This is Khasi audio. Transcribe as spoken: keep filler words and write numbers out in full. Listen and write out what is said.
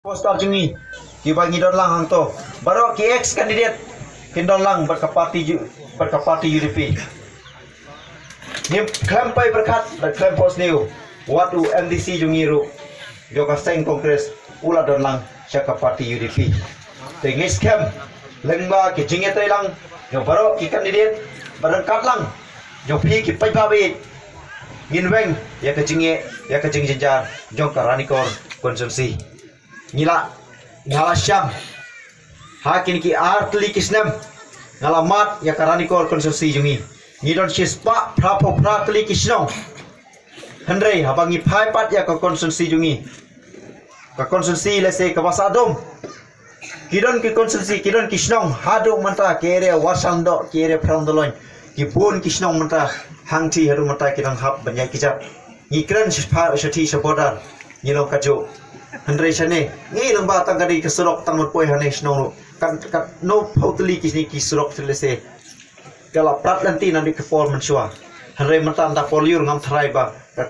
Poster jong ngi kiba ngi don lang hangto, baroh ki ex candidate kin don lang bad ka party ju- bad ka party U D P. Ngim khlem poi pyrkhat bad khlem poi sniew wat u M D C jong ngi ruh jong ka seng Congress u la don lang sha ka party U D P. Te ngi skhem lyngba ki jingïatreilang jong baroh ki candidate ba ryngkat lang jong phi ki paidbah ba ïeit, ngin weng ïa ka jingeh ïa ka jingjynjar jong ka Ranikor constituency. Ngi la, nga la shang ha kine ki ar tylli ki snem nga la mad ïa ka Ranikor constituency jong ngi. Ngi don shispah phra phew phra tylli ki shnong. Hynrei haba ngi phai pat ïa ka constituency jong ngi, ka constituency lehse kaba sah dum, ki don ki constituency, ki don ki shnong haduh mynta, ki area Warsang doh, ki area Phrang Doloi, ki bun ki shnong mynta hangti haduh mynta ki dang hap ban ïaid kjat. Ngi kren sha pha- sha thi sha border, ngi long kajuh. Hynrei shane ngi long ba tang ka dei ka surok tang ban poi hane shnong ruh. Kan kan no phew tylli ki sni ki surok tylli se ka la prat lynti na dei ka por mynshuwa. Hynrei mynta da por lyiur ngam tharai ba ka